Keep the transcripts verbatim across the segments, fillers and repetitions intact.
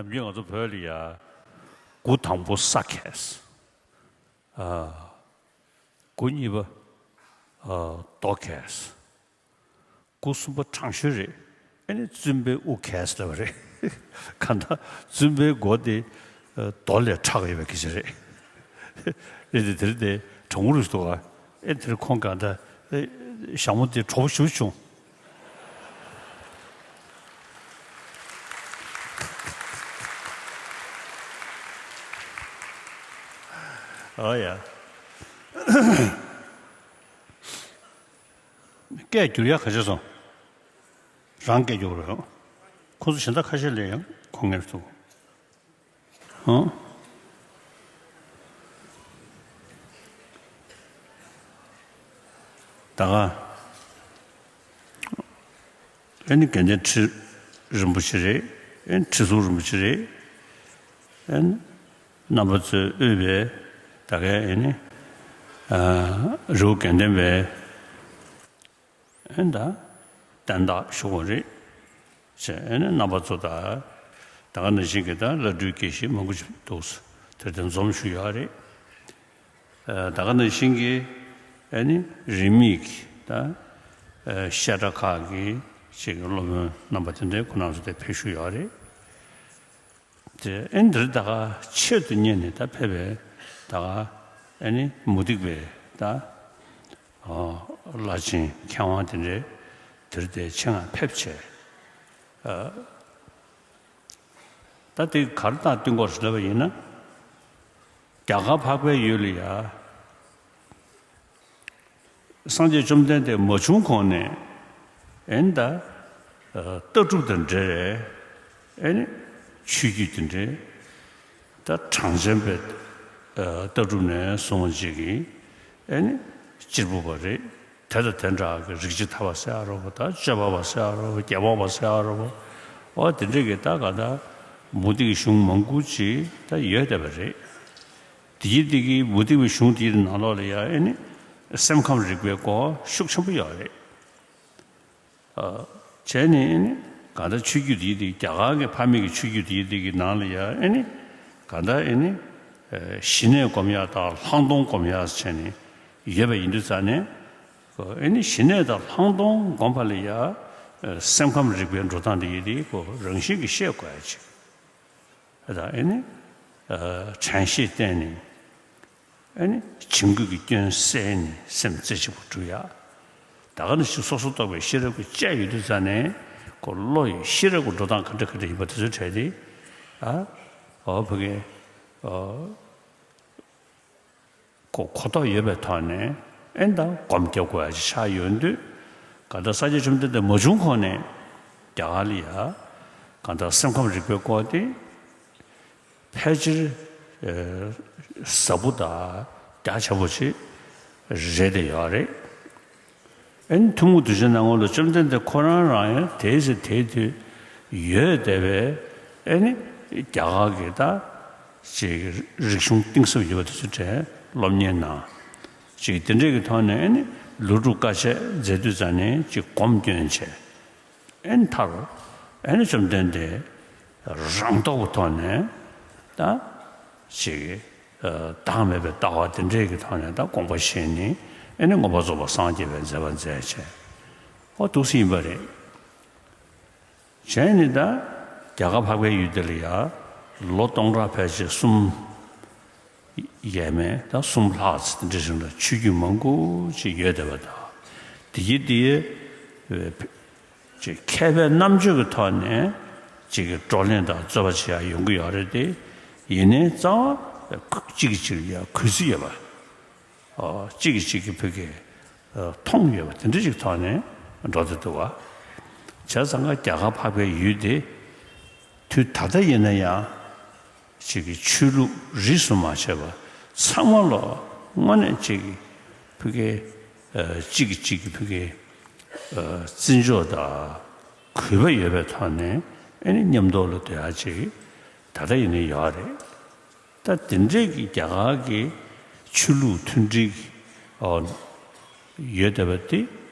ཡིན་གྱི་ང་ཚོ་བོད་ལ་ཡ། དགུ་དང་པོ་ས་གས། ཨ། དགུ་གཉིས་པ། ཨ། རྡོ་གས། དགུ་གསུམ་པ་དྲང་ཤོས་རེད། ཨེ་ནི་བཙུན་པའི་དབུ་གས་ལབ་པ་རེད། གང་ལྟར་བཙུན་པའི་མགོ་དེ་རྡོ་ལས་ཕྲ་གི་ཡོད་པའི་སྐད་ཆ་རེད། རེད་དེ་དེ་རིང་དེ་གྲང་མོ་རུ་འདུག་ག་ཨེ་དེར་ཁོང་གང་ལྟར་ཨེ་ཞྭ་མོ་དེ་དྲོ་པོ་ཞེ་པོ་བྱུང་། ཨོ་ཡ། སྐད་བསྒྱུར་ཡ་ག་བྱས་སོང་། རང་སྐད་བསྒྱུར་རོགས། ཁོ་ཚོ་གཞན་དག་ཁ་ཤས་ལས་ཡང་གོ་ངེས་འདུག་ཧང་། ད་ག་ཨེ་ནི་དགེ་ལྡན་ཁྲི་རིན་པོ་ཆེ་རེད། ཨེ་ནི་ཁྲི་ཟུར་རིན་པོ་ཆེ་རེད། ཨེ་ནི་རྣམ་པ་ཚོས་དབུས་པའི་ད་གའི་ཨེ་ནི་ཨ་རི་བོ་དགེ་ལྡན་པའི་ཨེ་ནི་ད་བསྟན་བདག་ཞུ་དགོས་རེད། ཅེས་ཨེ་ནི་རྣམ་པ་ཚོ་ད་ད་ག་ནང་བཞིན་གྱི་ད་བླ་སྤྲུལ་དགེ་བཤེས་མང་པོ་ཞིག་འདུག་དེར་དེ་འཛོམས་ཞུ་ཡོད་རེད། ཨ་ད་ག་ནང་བཞིན་གྱི་ཨ་ནི་རིས་མེད་ཀྱི་ད་ཨ་བཤད་གྲྭ་ཁག་གི་ཅིག་སློབ་དཔོན་རྣམ་པ་དེ་འདྲའི་ཁོང་རྣམ་ཚོ་དེ་ཕེབས་བཞུགས་ཡོད་རེད། དེ་ཨ་ནི་འདིར་ད་ག་ཆེད་དུ་གཉེར་ནས་ད་ཕེབས་པའི་ད་ག་ཨ་ནི་མུ་སྟེགས་པའི་ད་ཨ་བླ་ཆེན་མཁས་དབང་དེ་འདྲའི་དེར་དེ་ཆེད་མངགས་ཕེབས་བྱས། ཨ། ད་དེ་ག་རེ་དང་བསྟུན་དགོས་ཟེར་ལབ་པ་ཡིན་ན། རྒྱ་གར་འཕགས་པའི་ཡུལ་ལ་ཡ། སངས་རྒྱས་བཅོམ་ལྡན་འདས་མ་བྱུང་གོང་ནས་ཨེ་ནི་ད་ཨ་ལྟ་གྲུབ་དང་འབྲེལ་བའི་ཨེ་ནི་ཆོས་བརྒྱུད་དེ་འདྲའི་ད་གྲངས་ཅན་པའི་ཨ་ལྟ་གྲུབ་ནས་བཟུང་བ་ཅིག་གིས་ཨེ་ནི་གཅེར་བུ་བ་རེད། དེ་དང་དེ་འདྲ་གི་རིགས་ཀྱི་ཐར་པ་ཟེར་ཡ་རོ་བོ་དང་སྤྱོད་པ་བ་ཟེར་ཡ་རོ་བོ་རྒྱལ་བ་བ་ཟེར་ཡ་རོ་བོ། འོ་དེ་འདྲ་གི་ད་ག་ད་མུ་སྟེགས་ཀྱི་གཞུང་མང་པོ་ཅིག་ད་ཡོད་བསྡད་པ་རེད། དེ་ཡི་དེ་གི་མུ་སྟེགས་པའི་གཞུང་དེའི་ནང་ལོགས་ལ་ཡ་ཨེ་ནི་སེམས་ཁམས་རིག་པའི་སྐོར་ཤུགས་ཆེན་པོ་ཡོད་རེད། ཨ། བྱས་ནས་ཨེ་ནི་ག་ད་ཆོས་བརྒྱུད་དེའི་དེ་རྒྱ་གར་གྱི་ཕ་མེས་ཀྱི་ཆོས་བརྒྱུད་དེའི་དེ་གི་ནང་ལ་ཡ་ཨེ་ནི་ག་ད་ཨེ་ནི་ཨ་ཞི་གནས་སྒོམ་ཡ་དང་ལྷག་མཐོང་སྒོམ་ཡ་བྱས་ནས་ཡོད་པ་ཡིན་དུས་ཙང་ནས་ཨེ་ནི་ཞི་གནས་དང་ལྷག་མཐོང་སྒོམ་པ་ལ་ཡ་ཨ་སེམས་ཁམས་རིག་པའི་འགྲོ་སྟངས་དེ་ཡི་དེ་ཁོ་རང་བཞིན་གྱིས་ཤེས་དགོས་ཡ་ཅིག་ད་ཨེ་ནི་ཨ་དྲན་ཤེས་བསྟེན་ནས་ཨེ་ནི་བྱིང་རྒོད་ཀྱི་སྐྱོན་བསལ་ནས་སེམས་རྩེ་གཅིག་པུ་སྒྲུབ་ཡ། ད་ག་ནང་བཞིན་སོ་སོ་རྟོགས་པའི་ཤེས་རབ་ཀྱིས་དཔྱད་ཡོད་དུས་ཙང་ནས་ཁོ་བློ་ཡི་ཤེས་རབ་ཀྱི་འགྲོ་སྟངས་ག་འདྲ་ག་འདྲ་ཡིན་པ་དེ་ཚོའི་གྲས་དེ་ཨ་འོ་ཕ་གི་ཨོ། གོ་གོ་རྟོགས་ཡོད་པའི་ཐོག་ནས་ཨེ་ད་སྒོམ་རྒྱག་དགོས་ཡ་ཅིག་ཆགས་ཡོང་དུས། ག་ད་སངས་རྒྱས་བཅོམ་ལྡན་འདས་མ་བྱུང་གོང་ནས་རྒྱ་གར་ལ་ཡ་ག་ད་སེམས་ཁམས་རིག་པའི་སྐོར་དེ་ཕལ་ཆེར་ཨེ་ཟབ་པོ་དང་རྒྱ་ཆེན་པོ་ཅིག་རེད་དེ་ཡོད་རེད། ཨེ་ནི་ཐུན་མོང་གདུལ་བྱའི་སྣང་ངོ་ལ་བཅོམ་ལྡན་འདས་ཁོ་རང་རང་ཡང་དེའི་ཚེ་དེའི་དུས་ཡོད་བསྡད་པའི་ཨེ་ནི་རྒྱ་གར་གྱི་ད་ཅིག་རིག་གཞུང་གཏིང་ཟབ་ཡོད་པ་དེ་ཚོ་གྲས་སློབ་གཉེར་གནང་། ཅིག་དེ་འདྲས་ཀྱི་ཐོག་ནས་ཨེ་ནི་ལོ་དྲུག་དཀའ་སྤྱད་མཛད་དུས་ཙང་ནས་ཅིག་སྒོམ་སྐྱོན་བྱས། ཨེ་ནི་མཐར་ཨེ་ནི་བཅོམ་ལྡན་འདས་རང་རྟོགས་པའི་ཐོག་ནས་ད་ཅིག་ཨ་བདག་མེད་པའི་ལྟ་བ་དེ་འདྲའི་གི་ཐོག་ནས་ད་དགོངས་པ་བཞེས་ནས་ཨེ་ནི་མངོན་པར་རྫོགས་པར་སངས་རྒྱས་པའི་མཛད་པ་མཛད་བྱས། ཨོ་འདུག་སེ་ཡིན་པ་རེད། བྱས་ནས་ད་རྒྱ་གར་འཕགས་པའི་ཡུལ་དེ་ལ་ཡ་ལོ་སྟོང་ཕྲག་ཕལ་ཆེར་གསུམ་ཡས་མས་ད་གསུམ་ལྷག་ཙམ་དེ་འདྲ་ཞིག་ལ་ཆོས་བརྒྱུད་མང་པོ་ཅིག་ཡོད་བསྡད་པ་དང་། དེ་ཡི་དེ་ཡི་ཅིག་མཁས་པའི་རྣམ་དཔྱོད་ཀྱི་ཐོག་ནས་ཅིག་གི་བགྲོ་གླེང་དང་རྩོད་པ་བྱེད་ཡ་ཡོང་གི་ཡོད་རེད་དེ། ཡིན་ནའི་རྩ་བ་གཅིག་གིས་གཅིག་ལ་ཡ་གུས་བརྩི་ཡོད་པ། ཨོ་གཅིག་གིས་གཅིག་གི་ཕ་གི་ཨ་མཐོང་ཡོད་པ་དེ་འདྲ་ཞིག་ཐོག་ནས་འགྲོ་བསྡད་འདུག་བ། བྱས་ཙང་ཀ་རྒྱ་གར་འཕགས་པའི་ཡུལ་དེ་དུས་ད་ལྟ་ཡིན་ན་ཡང་ཅིག་གི་ཆོས་ལུགས་རིས་སུ་མ་ཆད་པ་ཚང་མ་ལོ་དངོས་གནས་ཅིག་གི་ཕ་གི་ཨ་གཅིག་གིས་གཅིག་གི་ཕ་གི་ཨ་བརྩི་འཇོག་དང་གུས་པ་ཡོད་པའི་ཐོག་ནས་ཨེ་ནི་མཉམ་དུ་ལ་སྡོད་ཡ་ཅིག་ད་ལྟ་ཡིན་ན་ཡོད་རེད། ད་དེ་འདྲས་ཀྱི་རྒྱ་གར་གྱི་ཆོས་ལུགས་མཐུན་སྒྲིལ་གྱི་ཨོ་ཡོད་བསྡད་པ་དེ་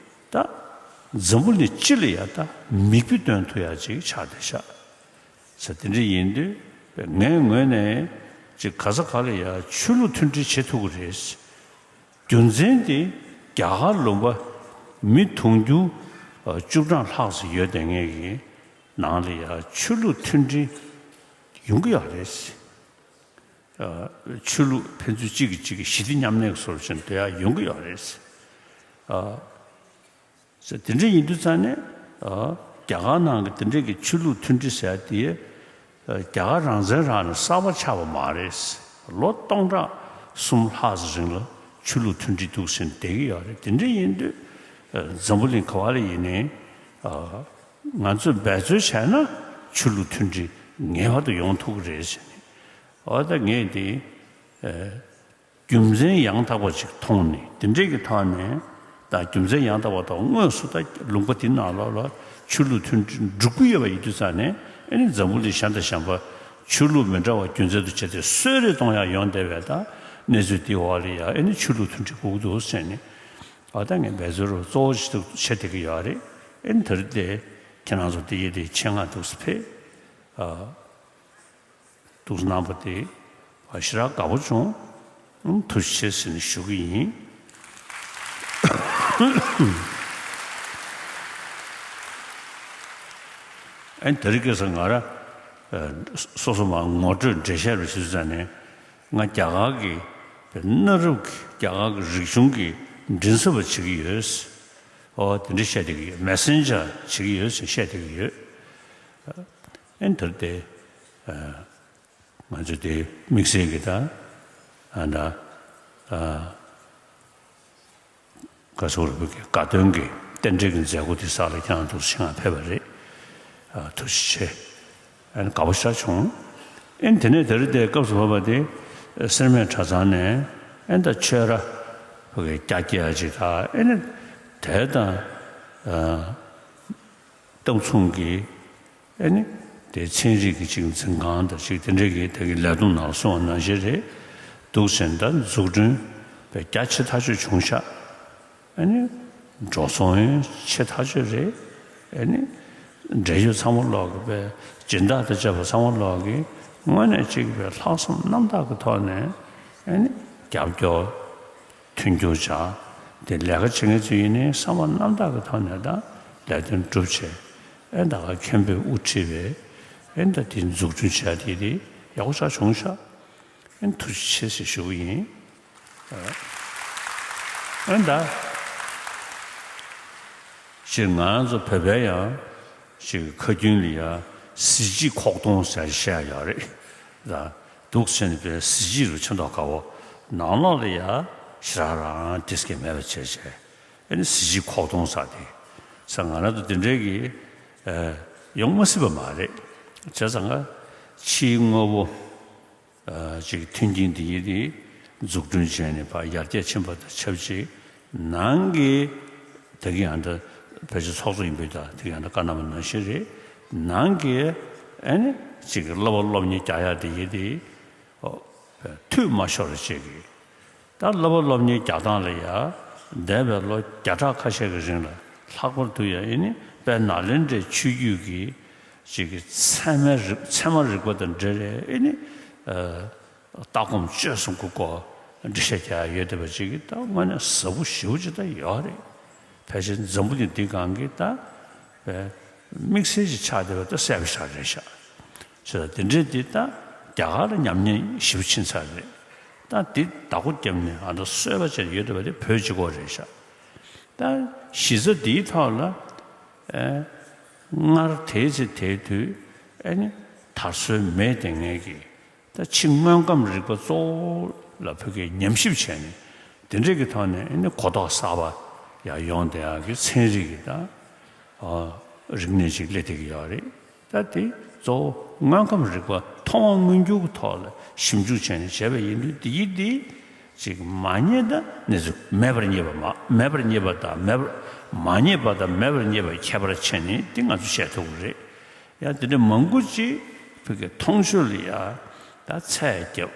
ད་འཛམ་བུ་གླིང་སྤྱི་ལ་ཡ་ད་མིག་དཔེ་སྟོན་ཐུབ་ཡ་ཅིག་ཆགས་བསྡད་ཤག་ཟེར་དེ་འདྲ་ཡིན་དུས་ངའི་ངོས་ནས་ཅིག་ག་ས་ག་ལ་ཡ་ཆོས་ལུགས་མཐུན་སྒྲིལ་བྱེད་ཐུབ་ཀྱི་རེད། རྒྱུ་མཚན་དེ་རྒྱ་གར་ལུང་པ་མི་དུང་ཕྱུར་བཅུ་གྲངས་ལྷག་ཙམ་ཡོད་བསྡད་མཁན་གྱི་ནང་ལ་ཡ་ཆོས་ལུགས་མཐུན་སྒྲིལ་ཡོང་གི་ཡོད་རེད། ཆོས་ལུགས་ཕན་ཚུན་གཅིག་གིས་གཅིག་གི་ཞི་བདེ་མཉམ་གནས་ཀྱི་བཟོ་འདྲ་ཅིག་དེ་ཡང་ཡོང་གི་ཡོད་རེད། ཨ། དེ་འདྲ་ཡིན་དུས་ཙང་ནས། ཨ། རྒྱ་གར་ནང་གི་དེ་འདྲ་གི་ཆོས་ལུགས་མཐུན་སྒྲིལ་ཟེར་ཡ་དེ། ཨ། རྒྱ་གར་རང་བཙན་རག་ནས་གསར་པ་ཆགས་པ་མ་རེད། ལོ་སྟོང་ཕྲག་གསུམ་ལྷག་ཙམ་རིང་ལ་ཆོས་ལུགས་མཐུན་སྒྲིལ་འདུག་ཟེར་ནས་བསྡད་ཀྱི་ཡོད་རེད། དེ་འདྲ་ཡིན་དུས། ཨ། འཛམ་བུ་གླིང་ག་བ་ལ་ཡིན་ནའི། ཨ། ང་ཚོས་འབད་རྩོལ་བྱས་ན་ཆོས་ལུགས་མཐུན་སྒྲིལ་ངེས་པར་དུ་ཡོང་ཐུབ་ཀྱི་རེད་ཟེར་ནས། འོ་ད་ངས་འདི། ཨ། རྒྱུ་མཚན་ཡང་དག་པ་ཅིག་མཐོང་ནས་དེ་འདྲས་ཀྱི་ཐོག་ནས། ད་རྒྱུ་མཚན་ཡང་དག་པ་དང་དངོས་སུ་ད་ལུང་པ་དེ་ནང་ལོགས་ལ་ཆོས་ལུགས་མཐུན་སྒྲིལ་འགྲུབ་ཀྱི་ཡོད་པ་ཡིན་དུས་ཙང་ནས། ཨ་ནི་འཛམ་བུ་གླིང་གཞན་དང་གཞན་པ་ཆོས་ལུགས་མི་འདྲ་བ་རྒྱུ་མཚན་དུ་བྱས་ཏེ་གསོད་རེས་གཏོང་ཡག་ཡོང་བསྡད་པའི་ད་གནས་ཚུལ་དེའི་འོག་ལ་ཡ་ཨ་ནི་ཆོས་ལུགས་མཐུན་སྒྲིལ་དགོས་ཀྱི་འདུག་ཟེར་ནས། འོ་ད་ངས་འབད་རྩོལ་རུ་གཙོ་བོ་ཞིག་ཏུ་བྱེད་བསྡད་ཀྱི་ཡོད་རེད། ཨ་ནི་ད་རེས་དེ་ཁྱེད་རང་ཚོ་དེ་ཡི་དེ་ཆེད་མངགས་འདུག་སེ་ཕེབས། ཨ། འདུག་གནང་བ་དེ་ཞེ་དྲག་དགའ་པོ་བྱུང་། ཐུགས་རྗེ་ཆེ་ཟེར་ནས་ཞུ་གི་ཡིན། ཨ་ནི་དེ་རིང་ཁ་སང་ང་རང་སོ་སོ་མར་ངོ་སྤྲོད་འགྲེལ་བཤད་རེ་ཞུས་ཙང་ནས། ང་རྒྱ་གར་གྱི་གནའ་རབས་ཀྱི་རྒྱ་གར་གྱི་རིག་གཞུང་གི་མགྲིན་ཚབ་པ་བྱེད་ཀྱི་ཡོད། ཨོ་དེ་འདྲ་བཤད་བསྡད་ཀྱི་ཡོད། མེ་སེན་ཇར་བྱེད་ཀྱི་ཡོད་ཟེར་བཤད་བསྡད་ཀྱི་ཡོད། ཨ་ནི་དེར་དེ། ང་ཚོ་དེ་དམིགས་བསལ་གྱི་ད། ཨ་ད། ཨ། ག་ཟེར་བོད་ཀྱི་དགའ་སྟོན་གྱི་རྟེན་འབྲེལ་གྱི་མཛད་སྒོ་དེ་སར་ལ་ཁྱེད་རང་ཚོ་ཆེད་མངགས་ཕེབས་པ་རེད། ཨ། ཐུགས་རྗེ་ཆེ། ཨ་ནི་དགའ་པོ་ཞེ་དྲག་བྱུང་། ཨ་ནི་དེ་ནས་དེ་རིང་དེ་སྐབས་སུ་བབས་པ་དེ་སེར་སྨད་གྲྭ་ཚང་ནས་ཨ་ནི་ད་ཆོས་ར་བོད་ཀྱི་རྒྱ་སྐྱེད་ཡ་ཅིག་དང་། ཨ་ནི་དེ་དང་། ཨ། སྟབས་མཚུངས་ཀྱི་ཨ་ནི་དེ་ཚན་རིག་གི་ཅིག་འཛིན་ཁང་དང་ཅིག་དེ་འདྲའི་གི་དེ་གི་ལས་དོན་ནང་སོང་བ་ནང་བཞིན་རེད། འདུག་ཟེར་ད་འཛུགས་སྐྲུན་པའི་རྒྱ་ཆེ་ཐག་ཆོད་བྱུང་ཤག་ཨ་ནི་འགྲོ་སོང་ཡང་ཆེ་ཐག་ཆོད་རེད། ཨ་ནི་འབྲེལ་ཡོད་ཚང་མ་ལོག་གི་པའི་སྦྱིན་བདག་དང་བཅས་པ་ཚང་མ་ལོག་གི་དངོས་གནས་ཅིག་པའི་ལྷག་བསམ་རྣམ་དག་གི་ཐོག་ནས་ཨ་ནི་རྒྱབ་སྐྱོར། མཐུན་འགྱུར་བྱ། དེ་ལས་ཀ་བྱེད་མཁན་ཚོ་ཡིན་ནའི་བསམ་པ་རྣམ་དག་གི་ཐོག་ནས་ད་ལས་དོན་སྒྲུབ་བྱས། ཨེ་ད་ག་མཁན་པོས་དབུ་ཁྲིད་པའི་ཨེ་ད་དེ་འཛུགས་སྐྲུན་བྱས་དེ་དེ་ཡག་པོ་ཞེ་དྲག་བྱུང་ཤག་ཨེ་ཐུགས་རྗེ་ཆེ་ཟེར་ཞུ་གི་ཡིན། ཨེ་ད་ཅིག་ང་རང་ཚོ་བོད་པའི་ཡང་ཅིག་ཁ་རྒྱུན་ལ་ཡ་གཟི་བརྗིད་ཁོག་སྟོང་ཟེར་བཤད་ཡོད་རེད་ད། འདུག་ཟེར་ནས་པའི་གཟི་བརྗིད་རུ་ཆེ་མདོག་ཁ་བོ། ནང་ལོགས་ལ་ཡ་ཞེ་དྲག་རང་དེ་སྐད་མེད་པ་བྱས་བྱས། ཨ་ནི་གཟི་བརྗིད་ཁོག་སྟོང་ཟེར་དེ། ས་ང་རང་ཚོ་དེ་འདྲའི་གི་ཨ་ཡོང་མ་སྲིད་པ་མ་རེད། བྱས་ཙང་ང་ཕྱིའི་དངོས་པོ་ཨ་ཅིག་མཐུན་རྐྱེན་འདི་ཡིན་དེ་འཛུགས་སྐྲུན་བྱས་ནས་ཕར་ཡར་རྒྱས་ཕྱིན་པ་དང་ཆབས་ཅིག་ནང་གི་དེ་གི་ཡང་ད་ཕལ་ཆེར་ཚོགས་གཙོ་ཡིན་པའི་ད་དེ་གི་ཡང་ད་བཀའ་གནང་བ་ནང་བཞིན་རེད། ནང་གི་ཨ་ནི་ཅིག་བསླབ་པ་སློབ་གཉེར་རྒྱག་ཡག་དེ་ཡིན་དེ། ཨོ། འཐུས་མ་ཤོར་བ་བྱེད་དགོས། ད་བསླབ་པ་སློབ་གཉེར་རྒྱག་སྟངས་ལ་ཡ། འདས་པའི་ལོ་བརྒྱ་ཕྲག་ཁ་ཤས་ཀྱི་རིང་ལ་ལྷག་པར་དུ་ཡ་ཨེ་ནི་དཔལ་ནཱ་ལེནྡྲའི་ཆོས་བརྒྱུད་ཀྱི་ཅིག་གི་ཚད་མའི་རིག་ཚད་མ་རིག་པ་དང་འབྲེལ་བའི་ཨེ་ནི་ཨ་ལྟ་སྒོམ་སྤྱོད་གསུམ་གྱི་སྐོར་འགྲེལ་བཤད་རྒྱག་ཡ་ཡོད་བསྡད་པ་ཅིག་གི་ད་དངོས་གནས་ཟབ་པོ་ཞེ་པོ་ཅིག་ད་ཡོད་རེད། ཕལ་ཆེར་འཛམ་བུ་གླིང་འདི་སྒང་གི་ད་དམིགས་བསལ་ཅིག་ཆགས་བསྡད་པ་ད་གསལ་པོ་ཞེ་དྲག་རེད་ཤག་བྱས་ཙང་དེ་འདྲའི་འདི་ད་རྒྱ་གར་ལ་ཉམས་ཉེས་ཞེ་པོ་ཕྱིན་ཚར་རེད། ད་འདི་བདག་པོ་བརྒྱབ་ནས་ཨ་ད་གསོལ་བ་བྱས་ཡོད་བསྡད་པ་དེ་བོད་གཅིག་པོ་རེད་ཤག་ད་གཞི་རྩ་འདིའི་ཐོག་ལ་ཨེ་སྔར་དེའི་ཚེ་དེའི་དུས་ཨེ་ནི་དར་སྲོལ་མེད་བསྡད་མཁན་གྱི། ད་ཕྱི་དངོས་ཁམས་རིག་པ་གཙོ་བོ་ལ་བོད་སྐད་ཉམས་ཞིབ་བྱས་ནས་དེ་འདྲས་ཀྱི་ཐོག་ནས་ཨ་ནི་གོ་རྟོགས་གསར་པ་ཡང་ཡོང་བསྡད་ཡག་གི་ཚན་རིག་གི་ད་ཨ་རིག་གནས་ཅིག་སླེབས་བསྡད་ཀྱི་ཡོད་རེད། ད་དེ་གཙོ་བོ་དངོས་ཁམས་རིག་པ་མཐོང་བ་མངོན་གྱུར་གྱི་ཐོག་ལ་ཞིབ་འཇུག་བྱས་ནས་བྱས་པ་ཡིན་དུས་དེ་ཡིན་དེ་ཅིག་མ་རྙེད་ད་གནས་ཚུལ་མེད་པར་རྙེད་པ་མ་མེད་པར་རྙེད་པ་དང་མེད་པར་མ་རྙེད་པ་དང་མེད་པར་རྙེད་པའི་ཁྱད་པར་ཕྱེ་ནས་དེ་ང་ཚོ་བཤད་ཐུབ་ཀྱི་རེད། ཡང་དེ་འདྲ་མང་པོ་ཅིག་བོད་ཀྱི་མཐོང་ཆོས་ལ་ཡ་ད་ཚད་བརྒྱབ།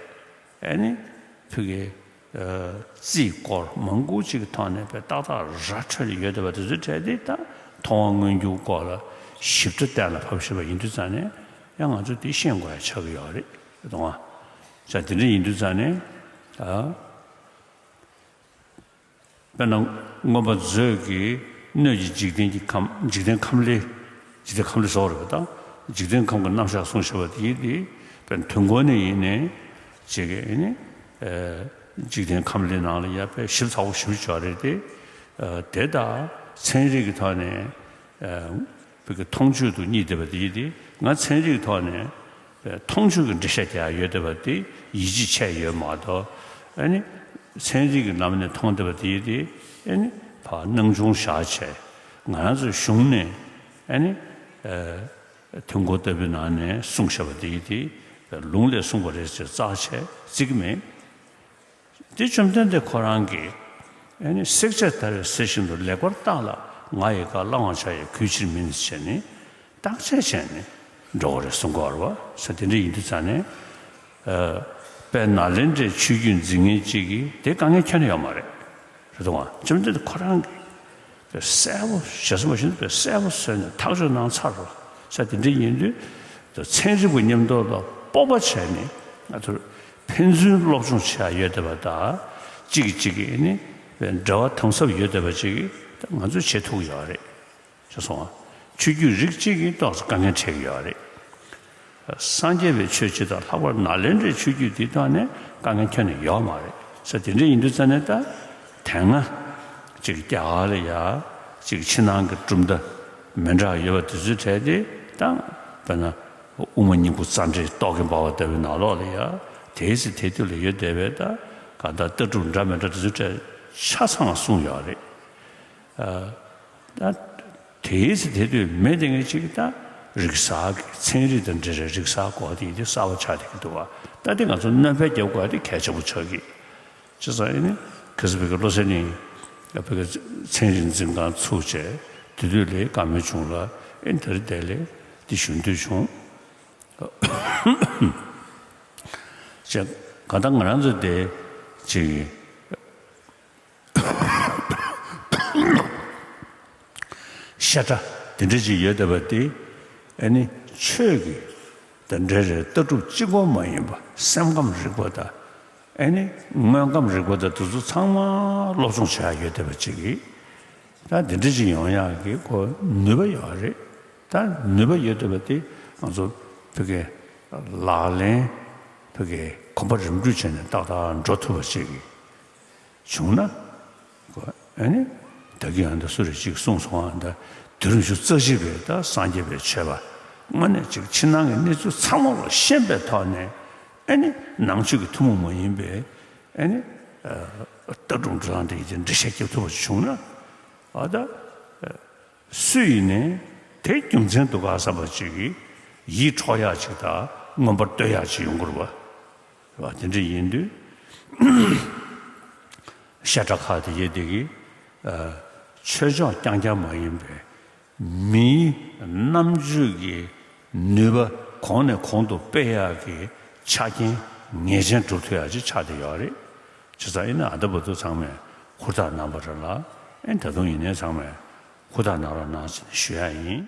ཨ་ནི་བོད་ཀྱི་ཨ་རྩིས་སྐོར་མང་པོ་ཅིག་གི་ཐོག་ནས་དཔེ་ཏག་ཏག་ར་འཕྲོད་ཡོད་བསྡད་པ་དེ་ཚོའི་གྲས་དེ་ད་མཐོང་བ་མངོན་གྱུར་སྐོར་ལ་ཞིབ་ཕྲ་གཏན་ལ་ཕབ་ཤེས་པ་ཡིན་དུས་ཙང་ནས་ ཡང་ང་ཚོ་དེ་ཤེས་དགོས་ཡ་ཆགས་ཀྱི་ཡོད་རེད། རེད་དང་བ། ས་དེ་འདྲ་ཡིན་དུས་ཙང་ནས་ད། དཔེར་ན་མངོན་པ་མཛོད་ཀྱི་སྣོད་ཀྱི་འཇིག་རྟེན་གྱི་ཁམས། འཇིག་རྟེན་ཁམས་ལས། འཇིག་རྟེན་ཁམས་ལས་སོགས་རེད་པ། ད་འཇིག་རྟེན་ཁམས་ཀྱི་རྣམ་གཞག་གསུངས་བཞག་པ་དེ་ཡིན་ཏེ། དཔེར་ན་དུས་འཁོར་ནས་ཡིན་ནའི་ཅིག་ཡིན་ནའི་འཇིག་རྟེན་ཁམས་ལས་ནང་ལ་ཡ་དཔེ་ཞིབ་ཚགས་པོ་ཞིབ་ཅིག་ཡོད་རེད་དེ། དེ་དག་ཚན་རིག་གི་ཐོག་ནས་བོད་ཀྱི་མཐོང་ཆོས་དུ་གཉིས་བསྡད་པ་དེ་ཡིན་ཏེ། ང་ཚན་རིག་གི་ཐོག་ནས་མཐོང་ཆོས་ཀྱི་འགྲེལ་བཤད་རྒྱག་ཡ་ཡོད་བསྡད་པ་དེ་ཡིད་ཆེས་བྱས་ཡོད་མ་གཏོགས། ཨ་ནི་ཚན་རིག་གི་ལམ་ནས་མཐོང་བསྡད་པ་དེ་ཡིན་ཏེ། ཨ་ནི་ཕར་སྣང་ཆུང་བཞག་བྱས། ང་རང་ཚོའི་གཞུང་ནས་ཨ་ནི་དུས་འཁོར་ལྟ་བུའི་ནང་ནས་གསུངས་བཞག་པ་དེ་ཡིན་ཏེ། ལུང་ལས་གསུངས་པ་རེད་ཅེས་རྩ་བ་ཆེ་བརྩི་གི་མེད། དེ་བཅོམ་ལྡན་འདས་ཁོ་རང་གིས་ཨ་ནི་བསྲེག་བཅད་བརྡར་བའི་གཟེར་བཞིན་དུ་ལེགས་པར་བརྟགས་ལ། ང་ཡི་བཀའ་བླང་བར་བྱ་ཡི་གུས་ཕྱིར་མིན་ཞེས་ནི་བརྟག་དཔྱད་བྱས་ནས་འགྲོ་དགོས་རེད་གསུང་གི་ཡོད་རེད་པ། ས་དེ་འདྲ་ཡིན་དུས་ཙང་ནས་ཨ། དཔལ་ནཱ་ལེནྡྲའི་ཆོས་བརྒྱུད་འཛིན་མཁན་གཅིག་གིས་དེ་དཀའ་ངལ་ཁྱོན་ནས་ཡོད་མ་རེད། རེད་དང་བ། བཅོམ་ལྡན་འདས་ཁོ་རང་གིས་དཔེ་གསལ་པོ། ཞེ་ས་མ་ཞིག་དཔེ་གསལ་པོ་བཟོས་ནས་ཐག་གཅོད་གནང་ཚར་རོ། ས་དེ་འདྲ་ཡིན་དུས་ད་ཚན་རིག་པ་མཉམ་དུ་ལ་སྤོབས་པ་བྱས་ནས་ང་ཚོར་ཕན་ཚུན་སློབ་སྦྱོང་བྱེད་ཡ་ཡོད་བསྡད་པ་དང་། གཅིག་གིས་གཅིག་གི་ནི་འབྲེལ་བ་དམ་ཟབ་ཡོད་བསྡད་པ་ཅིག་གིས་ད་ང་ཚོས་བྱེད་ཐུབ་ཀྱི་ཡོད་རེད། ཅེས་གསུངས་པ། ཆོས་བརྒྱུད་རིགས་གཅིག་གིས་ཏོག་ཙམ་དཀའ་ངལ་འཕྲད་ཀྱི་ཡོད་རེད། སངས་རྒྱས་པའི་ཆོས་སྤྱི་དང་ལྷག་པར་ནཱ་ལེནྡྲའི་ཆོས་བརྒྱུད་འདིའི་ཐོག་ནས་དཀའ་ངལ་ཁྱོན་ནས་ཡོད་མ་རེད། ས་དེ་འདྲ་ཡིན་དུས་ཙང་ནས་ད་དེ་སྔ་ཅིག་རྒྱ་གར་ལ་ཡ་ཅིག་ཕྱི་ནང་གི་གྲུབ་མཐའ་མི་འདྲ་ཡོད་པ་དེ་ཚོའི་གྲས་དེ་ད་དཔེར་ན་དབུ་མ་སྙིང་པོ་རྩ་འགྲེལ་ཏོག་གི་འབར་བ་ལྟ་བུའི་ནང་ལོགས་ལ་ཡ་དེའི་ཚེ་དེ་དུས་ལ་ཡོད་བསྡད་པའི་ད་གང་ལྟར་ལྟ་གྲུབ་འདྲ་མི་འདྲ་དེ་ཚོའི་གྲས་ཆ་ཚང་གསུངས་ཡོད་རེད། ད་དེའི་ཚེ་དེ་དུས་མེད་དེ་ངས་ཅིག་ད་རིག་གསར་གྱི་ཚན་རིག་དང་འབྲེལ་བའི་རིག་གསར་སྐོར་དེ་ཡིན་དུས་གསར་པ་ཆགས་བསྡད་ཀྱི་འདུག་བ། ད་དེ་ང་ཚོ་སྣོན་པ་རྒྱག་དགོས་དེ་གལ་ཆེན་པོ་ཆགས་ཀྱི། བྱས་ཙང་ཨ་ནི་གལ་སྲིད་བོད་ཀྱི་བློ་གསལ་གླིང་བོད་ཀྱི་ཚན་རིག་འཛིན་ཁང་ཚུགས་བྱས་དེ་དུས་ལས་བཀའ་མོལ་བྱུང་ལ། ཨེ་འདིར་དེ་ལས་འདི་ཞུ་འདོད་བྱུང་། བྱས་གང་ལྟར་ང་རང་ཚོ་དེ་ཅིག་ཤ་ཁྲག་དེ་འདྲ་ཅིག་ཡོད་བསྡད་པ་དེ། ཨ་ནི་ཆོས་ཀྱི་དང་འབྲེལ་བའི་ལྟ་གྲུབ་གཅིག་པོ་མ་ཡིན་པ། སེམས་ཁམས་རིག་པ་དང་། ཨ་ནི་དངོས་ཁམས་རིག་པ་དང་། དེ་ཚོ་ཚང་མ་སློབ་སྦྱོང་བྱེད་ཡ་ཡོད་བསྡད་པ་ཅིག་གིས། ད་དེ་འདྲ་ཅིག་ཡོང་ཡག་གི་ཁོ་ནུས་པ་ཡོད་རེད། ད་ནུས་པ་ཡོད་བསྡད་པ་དེ་ང་ཚོ་བོད་ཀྱི་ལག་ལེན། བོད་ཀྱི་གོམ་པ་རིམ་བསྒྲིགས་བྱས་ནས་ཏག་ཏག་འགྲོ་ཐུབ་པ་ཅིག་གིས། བྱུང་ན། ཨ་ནི་ད་གིན་ཨ་ད་སུ་རེད་ཅིག་གསུངས་སོང་། ཨ་ད་དུས་རབས་ཉི་ཤུ་རྩ་གཅིག་པའི་ད་སངས་རྒྱས་པའི་ཆོས་པ་དངོས་གནས་ཅིག་ཕྱི་ནང་གི་གནས་ཚུལ་ཚང་མ་ལ་ཤེས་པའི་ཐོག་ནས། ཨ་ནི་ནང་ཆོས་ཀྱི་ཐུན་མོང་མ་ཡིན་པའི་ཨ་ནི་ལྟ་གྲུབ་འགྲོ་སྟངས་དེ་ཡི་འགྲེལ་བཤད་རྒྱབ་ཐུབ་པ་ཞིག་བྱུང་ན། ཨ་ད། སུ་ཡིན་ནའི་དེ་རྒྱུ་མཚན་འདུག་ག་བསམ་པ་ཅིག་གིས་ཡིད་འཕྲོག་ཡག་ཅིག་དང་མངོན་པར་བསྟོད་ཡག་ཅིག་ཡོང་གི་རེད་པ། རེད་པ། དེ་འདྲ་ཡིན་དུས་ཤ་ཁྲག་ཁ་དེ་ཡེ་དེ་གིས་ཆོས་ཕྱོགས་རྐྱང་རྐྱང་མ་ཡིན་པའི་མིའི་རྣམ་དཔྱོད་ཀྱི་ནུས་པ་གོང་ནས་གོང་དུ་སྤེལ་ཡག་གི་ཆ་རྐྱེན་ངེས་ཅན་སྒྲུབ་ཐུབ་ཡག་ཅིག་ཆགས་བསྡད་ཡོད་རེད། བྱས་ཙང་ཨ་ནི་ཨ་ད་བར་དུ་ཚང་མས་ཧུར་ཐག་གནང་བ་རེད་ལ། ཨེ་ད་དུང་ཡིན་ནའི་ཚང་མས་ཧུར་ཐག་གནང་རོགས་གནང་ཞེས་ཞུ་ཡག་ཡིན།